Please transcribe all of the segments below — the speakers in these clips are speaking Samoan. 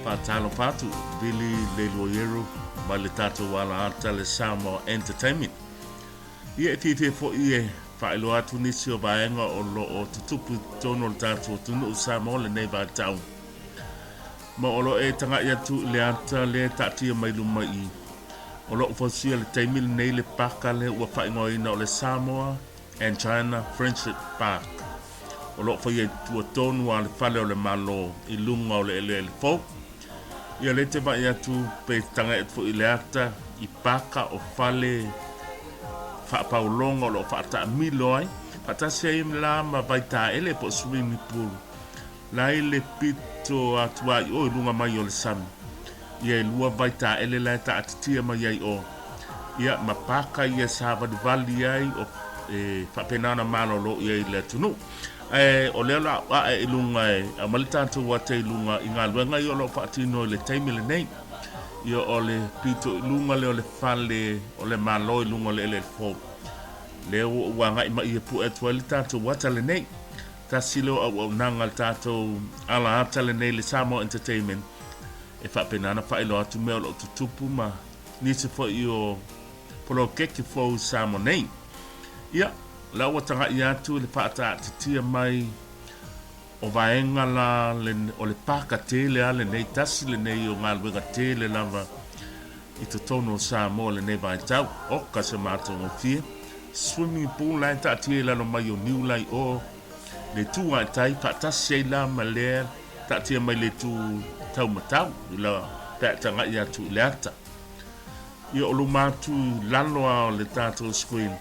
Faatalofa atu, Vili Leluoieru mai le tatou ala ata le Samoa Entertainment. Ia e fiafia foi e faailoa atu nisi o vaega o lo o tutupu i totonu o le tatou atunuu o Samoa lenei vaitau. Ma o lo o e taga'i atu i le ata lea e taatia mai luma i i. O lo o fausia i le taimi lenei le paka lea ua faaigoaina o le Samoa and China Friendship Park. O lo o faia i tua tonu a le fale o le Malo i luga o le eleele fou. Ia lea e te vaai atu pe taga'i atu foi i le ata i paka o fale faapaologa o lo o faataamilo ai faatasi ai la ma vaitaele po o swimming pool la i le pito atu a i o i luga mai o le sami. Ia e lua vaitaele la e taatitia mai ai o. Ia ma paka ia savalivali ai o e faapena ona malolo i ai le atunuu. Ae o lea o le a ae i luga e aumai le tatou ata i luga i galuega ia o lo o faatino i le taimi lenei. Ia o le pito i luga lea o le fale o le Malo i luga o le eleele fou. Lea ua ou agai mai e pue atu ai le tatou ata lenei. Tasi lea o auaunaga a le tatou ala ata lenei le Samoa Entertainment e faapena ona faailoa atu mea o lo o tutupu ma nisi foi o poloketi fou i Samoa nei. Ia, la ua taga'i atu i le faataatitia mai o vaega la le, o le paka tele a lenei, tasi lenei o galuega tele lava i totonu o Samoa lenei vaitau. Oka se matagofie. Swimming pool la e taatia i lalo mai o niu la i o le itu ae tai, faatasi ai la ma lea taatia mai le itu taumatau i la pe a taga'i atu i le ata. Ia o luma atu i lalo a o le tatou screen,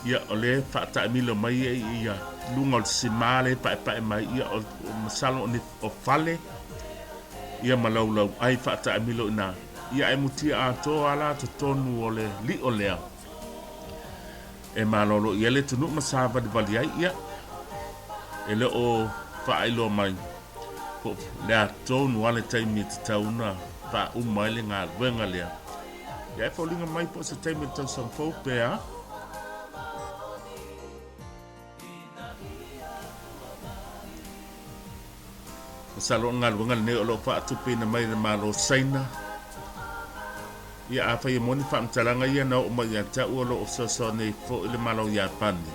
ia o lea e faataamilo mai ai ia luga o le sima lea e paepae mai, ia o masalo o ni o fale ia ma laulau ai faataamilo i ina. Ia ae mutia atoa a la totonu o le lio lea e malolo i ai le atunuu ma savalivali ai, ia e le o faailoa mai po o le a tonu lava le taimi e tatau ona faauma ai le galuega lea. Ia e foliga mai po o se taimi o le tausaga fou pe a. Masalo o le galuega lenei o lo o faatupeina mai e le Malo o Saina. Ia afai e moni faamatalaga ia na oo mai ia te au o lo o fesoasoani ai foi le Malo o Iapani.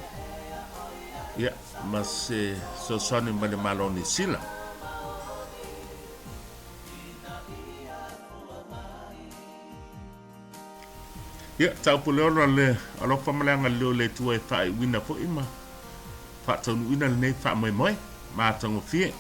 Ia, ma se fesoasoani mai le Malo o Niu Sila. Ia, taupu le ola le alofa ma le agalelei o le Atua e faaiuina foi ma faataunuuina lenei faamoemoe matagofie.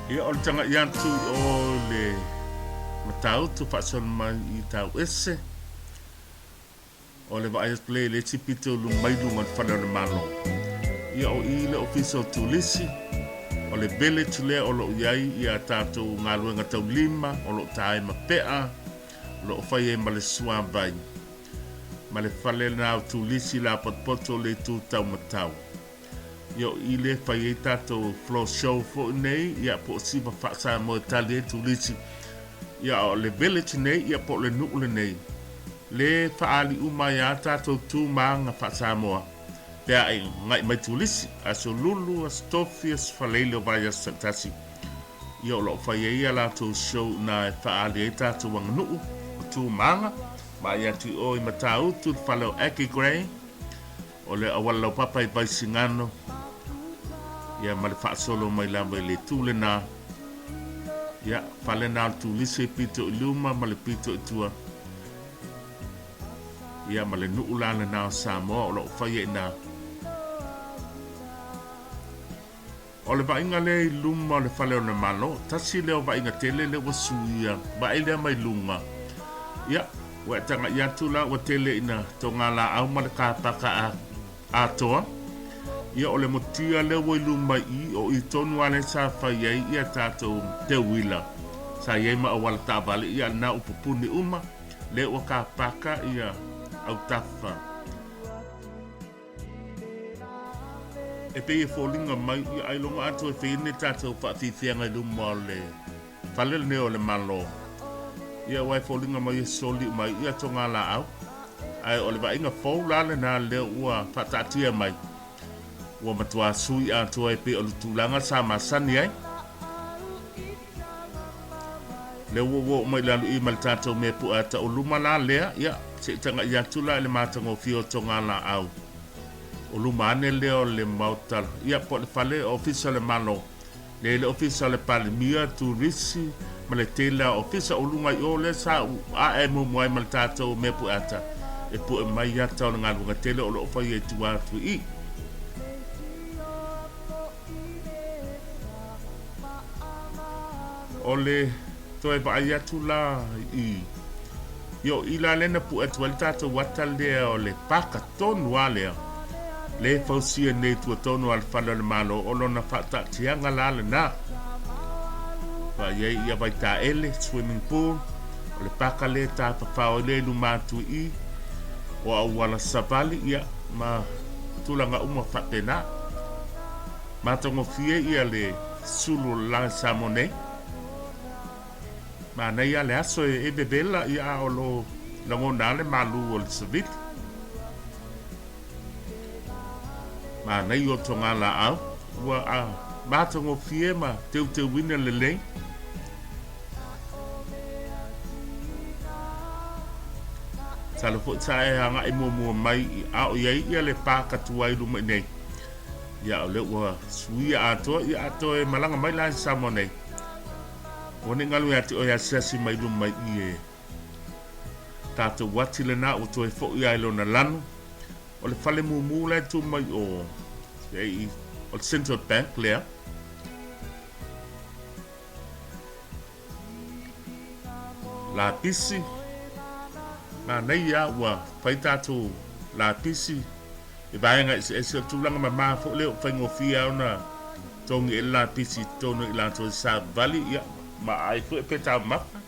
Ia, o le taga'i atu i o le Matautu faasolo mai i Tauese. O le vaai atu lea i le isi pito mai luga o le fale o le Malo. Ia, o i le ofisa o turisi, o le village lea o lo o i ai ia tatou galuega taulima, o lo o ta ai ma pea, o lo o fai ai ma le suavai, ma le fale lena o turisi lapotopoto o le itu taumatau. Ia, o i lea e fai ai tatou floor show foi nei, ia, po o siva faa-Samoa e tali ai turisi. Ia, o le village nei, ia, po o le nuu lenei, le faaali uma ai a tatou tu ma aga faa-Samoa pe a e ga'i mai turisi, Aso Lulu, Aso Tofi, Aso Faleile o Vaiaso taitasi. Ia o lo o fai ai a latou show ina e faaali ai tatou aganuu o tu ma aga, ma ai atu i o i Matautu, le fale o Aki Gray, o le auala laupapa i Vaisigano, ia ma le faasolo mai lava i le itu lena. Ia, fale na o le turisi e pito i luma ma le pito i tua. Ia, ma le nuu la lena o Samoa o lo o faia i ina. O le vaaiga lea i luma o le fale o le Malo, tasi lea o vaaiga tele lea ua suia, vaai lea mai luga. Ia, ua e taga'i atu la ua tele ina togalaau ma le kāpaka atoa. Ia, o le motia lea ua i luma i i, o i tonu lava lea sa fai ai ia tatou teuila. Sa i ai ma auala taavale, ia lena ua pupuni uma, lea ua kāpaka ia autafa. E pei e foliga mai ia ailoga atu e fai nei tatou faafiafiaga i luma o le fale lenei o le Malo. Ia aua e foliga mai e soli uma ai ia togalaau. Ae o le vaaiga fou la lena lea ua faataatia mai, ua matuā sui atoa e pei o le tulaga sa masani ai. Lea ua ou oo mai i lalo i ma le tatou mea pue ata o luma la lea, ia, se i tagai atu la i le matagofie o togalaau. O luma ane lea o le Maota, ia, po o le fale ofisa o le Malo. Lea i le ofisa o le Palemia, Turisi, ma le tele lava o ofisa o luga i o lea sa ou ae muamua ai ma le tatou mea pue ata e pue mai ata o le galuega tele o lo o faia i tua atu i i. O le toe vaai atu la i i o i la lea na pue atu ai le tatou ata lea o le paka tonu lava lea lea e fausia nei i tua tonu a le fale o le Malo o lona faataatiaga la lena. Vaai ai ia Vaitaele, swimming pool, o le paka lea e tafafao ai lea i luma atu i i, o auala savali, ia, ma tulaga uma faapena. Matagofie ia le sulu o le la i Samoa nei. Manaia le aso e vevela ia a o lo lagona a le malu o le savili. Manaia o togalaau ua a matagofie ma teuteuina lelei. Masalo foi sa e agai muamua mai a o i ai ia le pāka tuai i luma i nei. Ia o lea ua suia atoa ia a toe malaga mai la i Samoa nei. Ua ne i galu ia te oe asiasi mai luma i i e tatou uati lena ua toe foi lava i lona lanu. O le fale mumu la e tu mai o, o le Central Bank lea. Lapisi, manaia ua fai tatou lapisi i vaega eseese o le tulaga mama foi lea ua faigofie lava ona togi ai le lapisi i totonu i latou e savavali ia ma ai foi pe taumafa.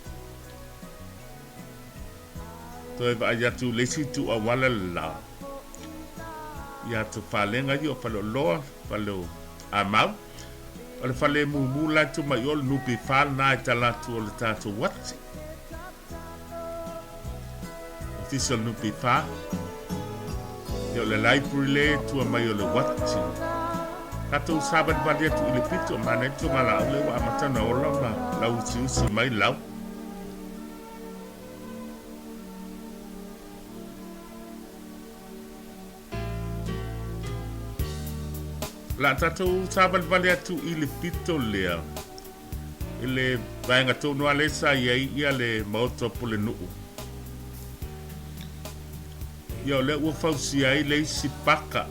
Toe vaai atu i le isi itu auala le la ia Tufalega ia o Faleoloa, fale o Amau. O le fale mumu la e tu mai o le NPF lena e tala atu o le tatou uati. Ofisa o le NPF. Ia o le library le tua mai o le uati. Tatou savalivali atu i le pito, manaia le togalaau lea ua amata ona ola ma lauusiusi mai lau. O le a tatou savalivali atu i le pito lea, i le vaega tonu lava lea sa i ai ia le Maota o Pulenuu. Ia o lea ua fausia ai le isi paka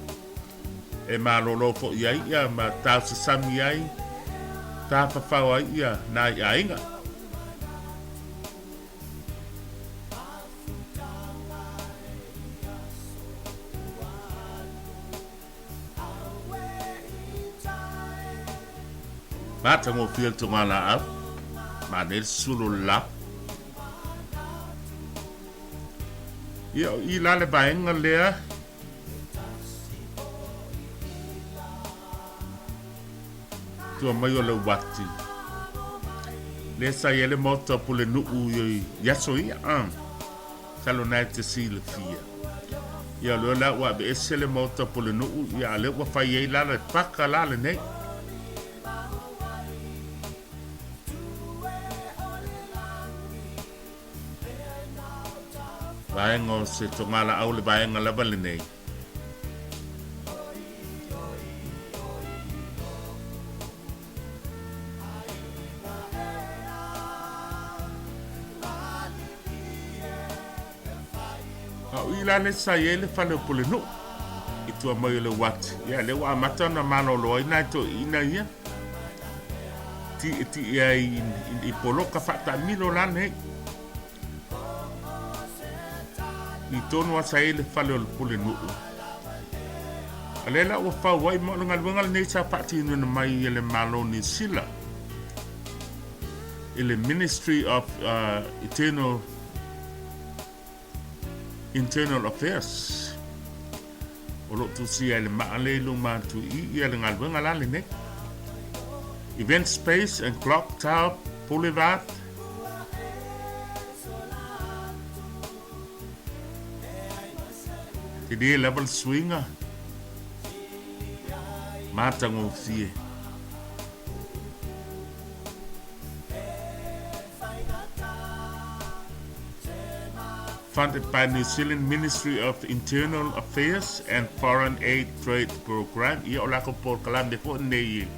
e malolo foi ai ia ma taosasami ai, tafafao ai ia nai aiga. Matagofie le togalaau, manaia le sulu o le la. Ia, o i la le vaega lea Tua mai o le uati. Lea sa i ai le maota o Pulenuu i, i aso ia. Ah. Masalo na e te silafia. Ia o lea la ua aveese le maota o Pulenuu, ia a lea ua fai ai la le paka la lenei. Vaega o se togalaau le vaega lava lenei. A o i la le sa i ai le fale o Pulenuu i tua mai o le uati. Ia, lea ua amata ona malolo ai nai toeaiina ia. Tietie ai i, i poloka faataamilo la nei. I tonu lava sa i ai le fale o le Pulenuu. A lea la ua fau ai, ma o le galuega lenei sa faatinoina mai e le Malo o Niu Sila i le Ministry of uh, Eternal Internal Affairs. O lo o tusia i le maa lea i luma atu i ia le galuega la lenei. Event Space and Clock Tower Boulevard. Tele lava le suiga. Matagofie. Funded by New Zealand Ministry of Internal Affairs and Foreign Aid Trade Programme, ia o lako polokalame foi nei e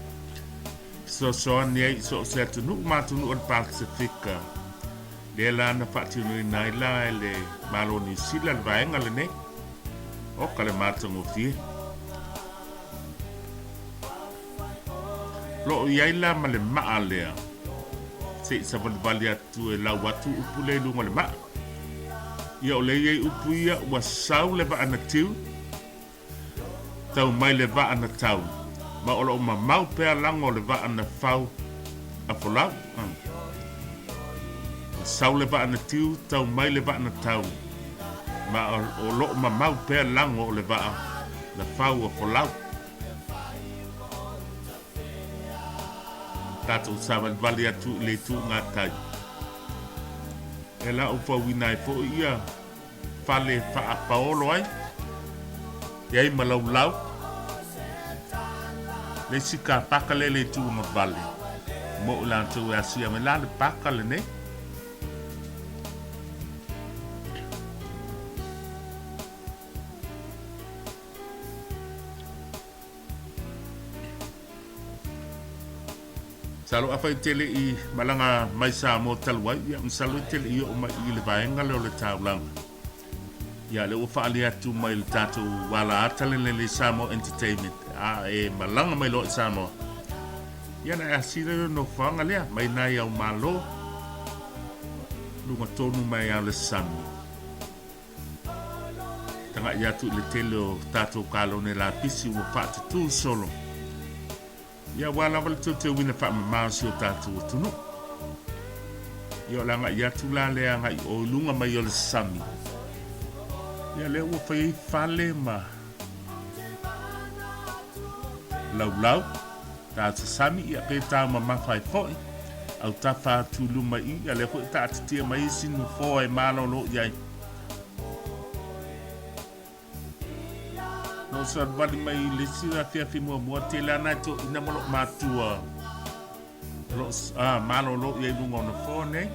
fesoasoani ai i so o se atunuu ma atunuu o le Pasefika. Lea la na faatinoina ai la e le Malo o Niu Sila le vaega lenei. Oka le matagofie. Lo o i ai la ma le maa lea. Se i savalivali atu e lau atu upu lea i luga o le maa. Ia o lea i ai upu ia ua sau le vaa na tiu, tau mai le vaa na tau, ma o lo o mamao pea lago o le vaa na fau a folau. Ua sau le vaa na tiu, tau mai le vaa na tau, ma o lo o mamao pea lago o le vaa na fau a folau. Tatou savalivali atu i le itu gatai. E la ou fauina ai foi ia fale faapaolo ai, i ai ma laulau, le isi ka paka lea i le itu gavale, mo i latou e asia mai la le paka lenei. Masalo afai e te le i malaga mai Samoa talu ai, ia masalo e te le i oo mai i le vaega lea o le taulaga. Ia lea ua faaali atu mai le tatou ala ata lenei le Samoa Entertainment, a e malaga mai loa i Samoa. Ia na e asira le nofoaga lea mai nai au malo luga tonu mai ao le sami. Taga'i atu i le tele o tatou kalone lapisi ua faatutū solo. Ia aua lava le teuteuina faamama o si o tatou atunuu. Ia o le aga'i atu la lea aga'i o i luga mai o le sami. Ia lea ua fai ai fale ma laulau, ta sasami, ia pe taumamafa ai foi, autafa atu i luma i i, ia lea foi e taatitia mai isi nofoa e malolo i ai. Na ou saluvali mai i le isi afiafi muamua, tele lava nai toeaiina ma lou matua o lo o malolo i ai i luga o nofoa nei.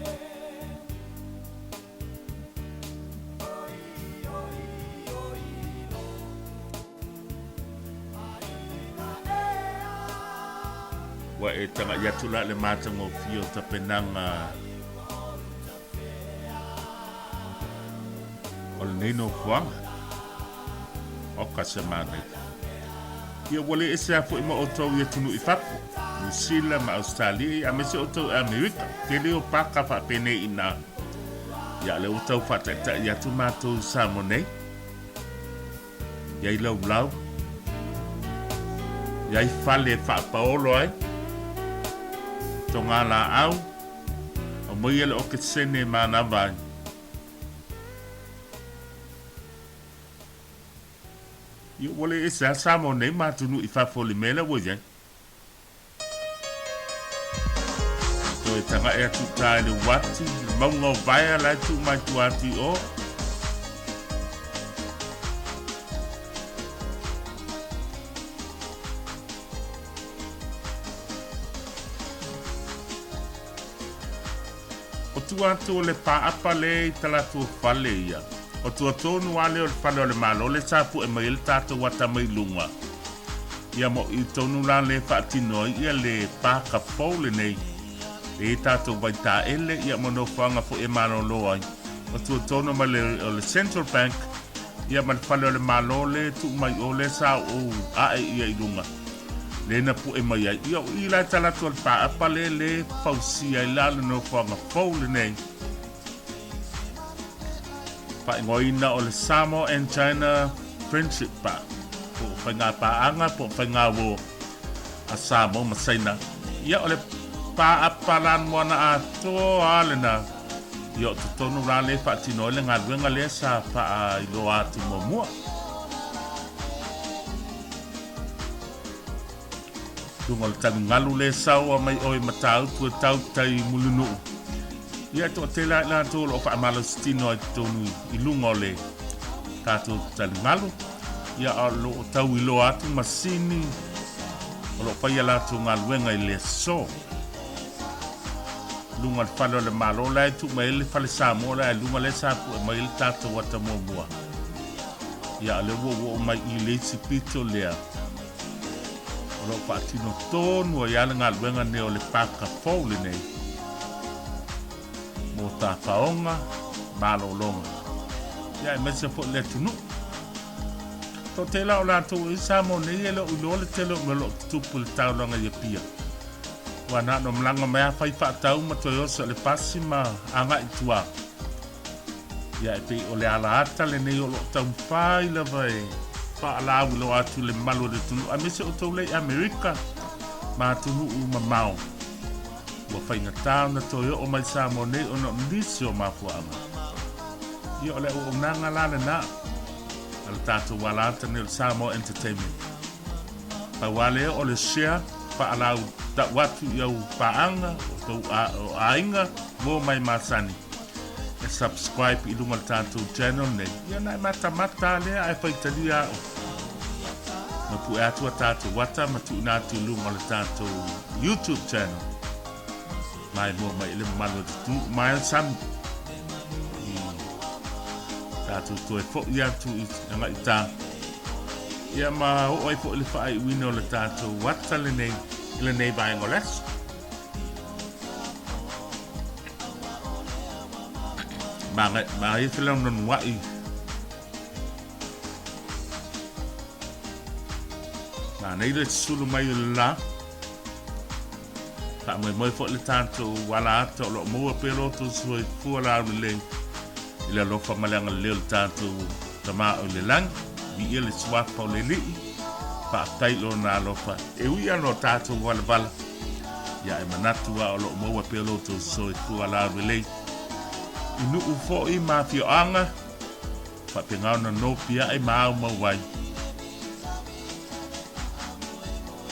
Ua e taga'i atu la i le matagofie o tapenaga o lenei nofoaga. Oka se manaia. Ia ua le ese lava foi ma outou i atunuu i fafo, Niu Sila ma Ausetalia, ia aemaise outou i Amerika. Tele o paka faapenei i ina. Ia o lea ua tau faataitai atu matou i Samoa nei. I ai laulau, i ai fale e faapaolo ai, toga laau, aumaia le okesene e manava ai. Ia ua le ese lava Samoa nei ma atunuu i fafo i le mea lea ua i ai. Toe taga'i atu uta i le uati, le mauga o Vaea la e tuu mai tua atu i o. O tua atu o le pāapa lea i talaatu o fale ia. O tua tonu lava lea o le fale o le Malo lea sa pue mai ai le tatou ata mai luga. Ia ma o i tonu la lea e faatino ai ia le pāka fou lenei. E i ai tatou vaitaele ia ma nofoaga foi e malolo ai. O tua tonu ma le, o le Central Bank ia ma le fale o le Malo lea e tuu mai o lea sa ou ae ia i luga. Lea na pue mai ai. Ia o i la e tala atu o le pāapa lea le fausia ai la le nofoaga fou lenei. Faaigoaina o le Samoa and China Friendship Park, po o faiga paaga po o faiga uo a Samoa ma Saina. Ia o le pāapa lanumoana atoa lava lena. Ia o totonu la lea e faatino ai le galuega lea sa faailoa atu muamua. Luga o le taligalu lea e saoa mai oe Matautu e tau tai i Mulinuu. Ia e toatele lava i latou o lo o faamalositino ai totonu i luga o le. Tatou taligalu, ia o lo o tauiloa atu masini o lo o fai a latou galuega i le aso. Luga o le fale o le Malo la e tuu mai ai le fale Samoa la e luga lea sa pue mai ai le tatou ata muamua. Ia o lea ua oo mai i le isi pito lea o lo o faatino tonu ai lava le galuega nei o le paka fou lenei mo tafaoga malologa ia aemaise foi le atunuu. Toatele o latou i Samoa nei e le o iloa le tele o mea o lo o tutupu i le taulaga i Apia. Ua na ona malaga mai lava fai faatau ma toe oso i le pasi ma agai i tua. Ia e pei o le ala ata lenei o lo o taumafai lava e faalauiloa atu i le mamalu o le atunuu aemaise outou lea i Amerika ma atunuu mamao. Ua faigata ona toe oo mai Samoa nei ona o nisi o mafuaaga. Ia o le auaunaga la lena a le tatou ala ata nei o le Samoa Entertainment. Pau lava lea o le share, faalau tau atu i au paaga, o tou aiga, uo mai masani e subscribe i luga o le tatou channel nei. Ia ona e matamata lava lea ae faitalia au. Ma pue atu a tatou ata ma tuuina atu i luga o le tatou YouTube channel. Mai mua mai i le mamalu o te tu mai o sami. I tatou toe fo'i atu i agai tā. Ia ma oo ai fo'i le faaiuina o le tatou ata lenei i lenei vaega o le aso. Ma ia te launanua'i Manaia le susulu mai o le la. Faamoemoe foi le tatou ala ata o lo o maua pea lo outou soifua laulelei i le alofa ma le agalelei o le tatou Tama o i le lagi. Viia le suafa o le Alii, faafetai i lona alofa e ui lava o tatou valavala, ia e manatu lava o lo o maua pea lo outou soifua laulelei i nuu foi ma afioaga. Faapena ona nopiai ma aumau ai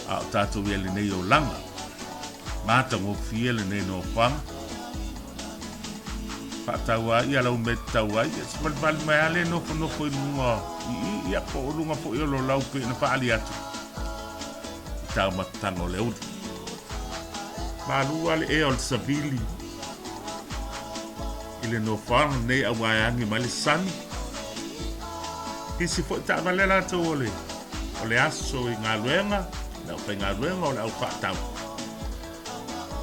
a o tatou i ai lenei olaga. Matagofie lenei nofoaga. Faataua ai ia lau mea e tatau ai, ia savalivali mai lava le nofonofo i luga i i, ia po o luga foi o lo lau pei ona faaali atu i taumafataga o le uli. Malu lava le ea o le savili I le nofoaga nei aua e agi mai le sami. Pisi foi taavale latou o le, o le aso i galuega, le aufaigaluega o le au faatau.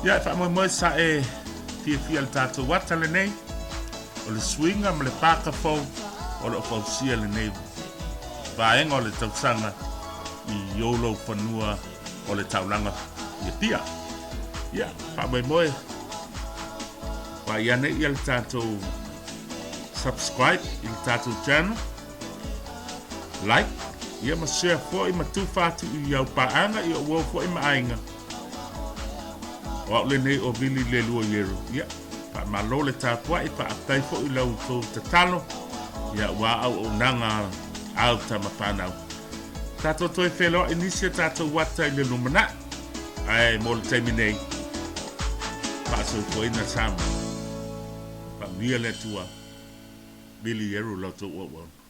Ia, e faamoemoe sa e fiafia i le tatou ata lenei, o le suiga ma le paka fou o lo o fausia lenei vaega o le tausaga i ou lou fanua o le taulaga i Apia. Ia, faamoemoe Vaai ane ia le tatou subscribe i le tatou channel, like, ia ma share foi ma tufa atu i au paaga i ou foi ma aiga. O au lenei o Vili Leilua Iero. Ia, faamalo le tapuai, faafetai foi i la outou tatalo, ia ua auaunaga a au tama fanau. Tatou toe feiloai nisi o tatou ata i le lumanai. Ae mo le taimi nei, faasoifuaina Samoa. Faamanuia le Atua. Billy Eru la outou auauna.